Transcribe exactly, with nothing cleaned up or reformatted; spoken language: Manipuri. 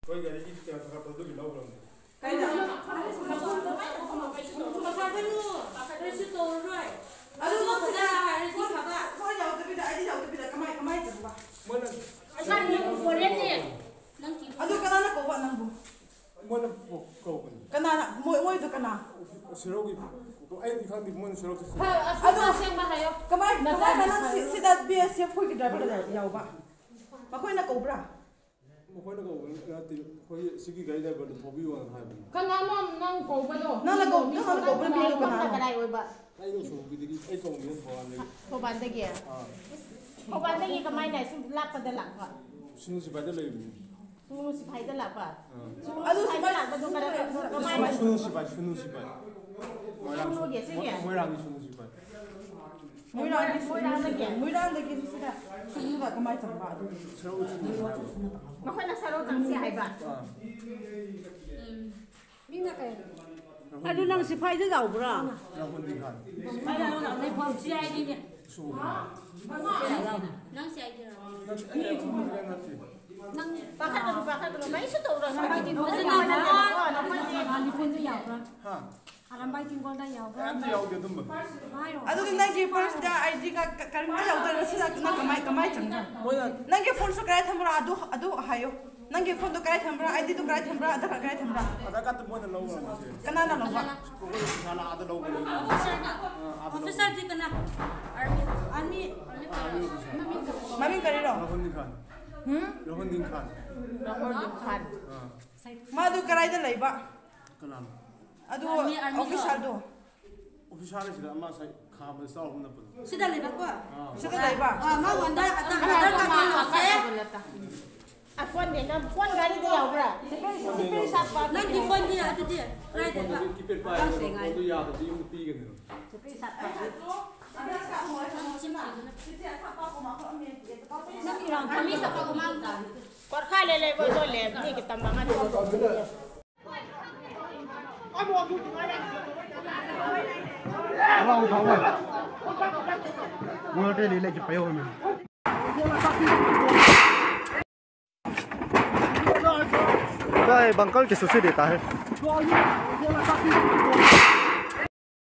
ꯅꯣꯏ ꯒꯥꯔꯤꯒꯤ ꯇꯤꯀꯦꯠ ꯊꯥꯒꯠꯄꯗꯨꯒꯤ ꯂꯧꯈ꯭ꯔꯕꯅꯦ꯫ ꯀꯩꯅꯣ? ꯀꯩꯁꯨ ꯇꯧꯔꯔꯣꯏ꯫ ꯑꯗꯨ ꯅꯪ ꯐꯖꯅ ꯍꯥꯏꯔꯗꯤ ꯐꯕ꯫ ꯐꯣꯟ ꯌꯥꯎꯗꯕꯤꯗ, ꯑꯥꯏ ꯗꯤ ꯌꯥꯎꯗꯕꯤꯗ ꯀꯃꯥꯏ, ꯀꯃꯥꯏ ꯇꯧꯕ? ꯃꯣꯏꯅ ꯑꯗꯨ ꯀꯅꯥꯅ ꯀꯧꯕ ꯅꯪꯕꯨ? ꯃꯣꯏꯅ ꯀꯧꯕꯅꯤ꯫ ꯀꯅꯥꯅ? ꯃꯣꯏ, ꯃꯣꯏꯗꯣ ꯀꯅꯥ? ꯁꯦꯔꯧꯒꯤ꯫ ꯑꯩꯗꯤ ꯈꯪꯗꯦ, ꯃꯣꯏꯅ ꯁꯦꯔꯧ ꯆꯠꯁꯤ꯫ ꯍꯣꯏ, ꯑꯁ-, ꯑꯗꯣ ꯑꯁꯦꯡꯕ ꯍꯥꯏꯌꯣ꯫ ꯀꯃꯥꯏ, ꯀꯃꯥꯏꯅ ꯅꯪ ꯁꯤ-, ꯁꯤꯗ ꯕꯤ ꯑꯦꯁ ꯑꯦꯐ ꯈꯣꯏꯒꯤ ꯗ꯭ꯔꯥꯏꯚꯔ ꯌꯥꯎꯕ? ꯃꯈꯣꯏꯅ ꯀꯧꯕ꯭ꯔꯥ? ꯃꯈꯣꯏꯅ ꯀꯧꯕ ꯅꯠꯇꯦ, ꯑꯩꯈꯣꯏꯒꯤ ꯁꯤꯒꯤ ꯒꯥꯔꯤ ꯗ꯭ꯔꯥꯏꯚꯔꯗꯣ ꯊꯧꯕꯤꯌꯣꯅ ꯍꯥꯏꯕꯅꯤ꯫ ꯀꯅꯥꯅꯣ ꯅꯪ ꯀꯧꯕꯗꯣ? ꯅꯪꯅ ꯀꯧ-, ꯅꯪꯅ ꯀꯧꯕ ꯃꯤꯗꯣ ꯀꯅꯥꯅꯣ? ꯀꯗꯥꯏ ꯑꯣꯏꯕ? ꯑꯩꯅ ꯁꯣꯔꯣꯛꯀꯤꯗꯒꯤ, ꯑꯩ ꯀꯧꯕꯤꯅ ꯊꯧꯕꯥꯜꯗꯒꯤ꯫ ꯊꯧꯕꯥꯜꯗꯒꯤ? ꯑꯥ꯫ ꯊꯧꯕꯥꯜꯗꯒꯤ ꯀꯃꯥꯏꯅ ꯁꯨꯝ ꯂꯥꯞꯄꯗ ꯂꯥꯛꯄ? ꯁꯨꯅꯨ ꯁꯤꯐꯥꯏꯗ ꯂꯩꯕꯅꯤ꯫ ꯁꯨꯅꯨ ꯁꯤꯐꯥꯏꯗ ꯂꯥꯛꯄ? ꯑꯥ꯫ ꯁꯨꯅꯨ ꯑꯗꯨ ꯁꯤꯐꯥꯏꯗ ꯁꯨꯃꯥꯏ-, ꯂꯥꯛꯄꯗꯣ ꯀꯔꯝ-, ꯀꯃꯥꯏꯅ? ꯁꯨꯅꯨ ꯁꯤꯐꯥꯏ, ꯁꯨꯅꯨ ꯁꯤꯐꯥꯏ꯫ ꯃꯣꯏꯔꯥꯡ-, ꯁꯨꯅꯨꯒꯤ, ꯁꯤꯒꯤ? ꯃꯣꯏ-, ꯃꯣꯏꯔꯥꯡꯒꯤ ꯁꯨꯅꯨ ꯁꯤꯐꯥꯏ꯫ ꯃꯣꯏꯔꯥꯡꯒꯤ ꯁꯨꯅꯨ ꯃꯣꯏꯔꯥꯡꯗꯒꯤ? ꯁꯤꯐꯥꯏ꯫ ꯃꯣꯏꯔꯥꯡꯗꯒꯤ ꯁꯤꯗ ꯁꯨꯅꯨꯗ ꯀꯃꯥꯏꯅ ꯆꯪꯕ ꯑꯗꯨꯒꯤ? ꯁꯦꯔꯧ ꯁꯨꯅꯨ ꯁꯤꯐꯥꯏ꯫ ꯃꯈꯣꯏꯅ ꯁꯦꯔꯧ ꯆꯪꯁꯤ ꯍꯥꯏꯕ? ꯑꯥ꯫ ꯎꯝ꯫ ꯃꯤꯡꯅ ꯀꯩ? ꯑꯗꯨ ꯅꯪ ꯁꯤꯐꯥꯏꯗ ꯌꯥꯎꯕ꯭ꯔꯥ? ꯔꯥꯍꯨꯜ ꯗꯤꯡꯈꯥꯟ꯫ ꯂꯩꯐꯝ ꯁꯤ ꯑꯥꯏ ꯗꯤꯅꯦ꯫ ꯁꯨꯕꯅꯦ꯫ ꯅꯪ ꯁꯤ ꯑꯥꯏ ꯗꯤꯔꯣ? ꯅꯠꯇꯦ, ꯑꯩ ꯑꯗꯨꯒꯨꯝꯕꯗꯤ ꯅꯠꯇꯦ꯫ ꯅꯪ ꯄꯥꯈꯠꯀꯅꯨ, ꯄꯥꯈꯠꯀꯅꯨ, ꯀꯩꯁꯨ ꯇꯧꯔꯣꯏ꯫ ꯐꯖꯅ ꯍꯥꯏꯌꯣ꯫ ꯅꯈꯣꯏꯒꯤ ꯂꯤꯐꯣꯟꯗ ꯌꯥꯎꯕ꯭ꯔꯥ? ꯍꯥ? ꯑꯔꯥꯝꯕꯥꯏ ꯇꯤꯡꯒꯣꯜꯗ ꯌꯥꯎꯕ꯭ꯔꯥ? ꯑꯝꯇ ꯌꯥꯎꯗꯦ ꯑꯗꯨꯝꯕ꯫ ꯍꯥꯏꯔꯣ꯫ ꯑꯗꯨꯗꯤ ꯅꯪꯒꯤ ꯄꯔꯁꯇ ꯑꯥꯏ ꯗꯤꯒ ꯀ-, ꯀꯔꯤꯝꯇ ꯌꯥꯎꯗ꯭ꯔꯒ ꯁꯤꯗ ꯅꯪ ꯀꯃꯥꯏ, ꯀꯃꯥꯏ ꯆꯪꯕ꯭ꯔꯥ? ꯃꯣꯏꯅ ꯅꯪꯒꯤ ꯐꯣꯟꯁꯨ ꯀꯗꯥꯏ ꯊꯝꯕ꯭ꯔꯥ? ꯑꯗꯨ, ꯑꯗꯨ ꯍꯥꯏꯌꯣ꯫ ꯅꯪꯒꯤ ꯐꯣꯟꯗꯣ ꯀꯗꯥꯏ ꯊꯝꯕ꯭ꯔꯥ? ꯑꯥꯏ ꯗꯤꯗꯣ ꯀꯗꯥꯏ ꯊꯝꯕ꯭ꯔꯥ? ꯑꯙꯥꯔ ꯀꯥꯔꯗ ꯀꯗꯥꯏ ꯊꯝꯕ꯭ꯔꯥ? ꯑꯙꯥꯔ ꯀꯥꯔꯗꯇꯣ ꯃꯣꯏꯅ ꯂꯧꯈ꯭ꯔꯕꯅꯦ, ꯆꯦ꯫ ꯀꯅꯥꯅ ꯂꯧꯕ? ꯑꯩꯈꯣꯏ ꯏꯁꯥꯅ ꯑꯥꯗ ꯂꯧꯈ꯭ꯔꯦ꯫ ꯑꯣꯐꯤꯁꯔꯅ? ꯑꯥ, ꯑꯥꯗ ꯂꯧꯈ꯭ꯔꯦ꯫ ꯑꯣꯐꯤꯁꯔꯗꯤ ꯀꯅꯥ? ꯑꯥꯔꯃꯤ? ꯑꯥꯔꯃꯤ? Army officer. ꯃꯃꯤꯡ ꯀꯔꯤꯔꯣ? ꯔꯣꯍꯟ ꯗꯤꯡꯈꯥꯟ꯫ ꯍꯨꯝ? ꯔꯣꯍꯟ ꯗꯤꯡꯈꯥꯟ꯫ ꯔꯣꯍꯟ ꯗꯤꯡꯈꯥꯟ꯫ ꯑꯥ꯫ ꯃꯥꯗꯨ ꯀꯗꯥꯏꯗ ꯂꯩꯕ? ꯀꯅꯥꯅꯣ? ꯑꯗꯨ ꯑꯥꯔꯃꯤ, ꯑꯥꯔꯃꯤꯗꯣ? ꯑꯣꯐꯤꯁꯥꯔꯗꯣ? ꯑꯣꯐꯤꯁꯥꯔ ꯁꯤꯗ ꯑꯃ ꯉꯁꯥꯏ ꯈꯥꯝꯕꯗ ꯆꯥꯎꯕ ꯅꯞꯄꯗꯣ꯫ ꯁꯤꯗ ꯂꯩꯕꯀꯣ? ꯑꯥ꯫ ꯁꯤꯗ ꯂꯩꯕ? ꯑꯥ, ꯃꯉꯣꯟꯗ ꯑꯗ-, ꯑꯗꯥꯔ ꯀꯥꯔꯗ ꯂꯧꯁꯦ꯫ ꯑ, ꯐꯣꯟꯗꯤ ꯅꯪ ꯐꯣꯟ ꯒꯥꯔꯤꯗ ꯌꯥꯎꯕ꯭ꯔꯥ? ꯐꯣꯟꯗꯤ ꯌꯥꯎꯗꯦ꯫ ꯅꯪꯒꯤ ꯐꯣꯟꯗꯤ ꯑꯗꯨꯗꯤ ꯑꯩ ꯀꯗꯥꯏꯗ ꯐꯣꯟꯗꯨꯗꯤ ꯂꯩꯕ? ꯀꯤꯄꯦꯗ ꯄꯥꯏꯕꯅꯦ, ꯐꯣꯟꯗꯣ ꯌꯥꯗ꯭ꯔꯗꯤ ꯌꯨꯝꯗ ꯄꯤꯒꯅꯤ꯫ ꯅꯪ ꯆꯤꯟ ꯊꯤꯒꯅꯨ꯫ ꯅꯪ ꯏꯔꯥꯡ ꯈꯪꯉꯤ? ꯀ꯭ꯋꯥꯔꯈꯥ ꯂꯩ ꯂꯩꯕ ꯂꯣꯜꯂꯦ, ꯃꯤꯒꯤ ꯇꯝꯕ ꯉꯥꯛꯇ꯫ ए, बंकल की सुशी देता है।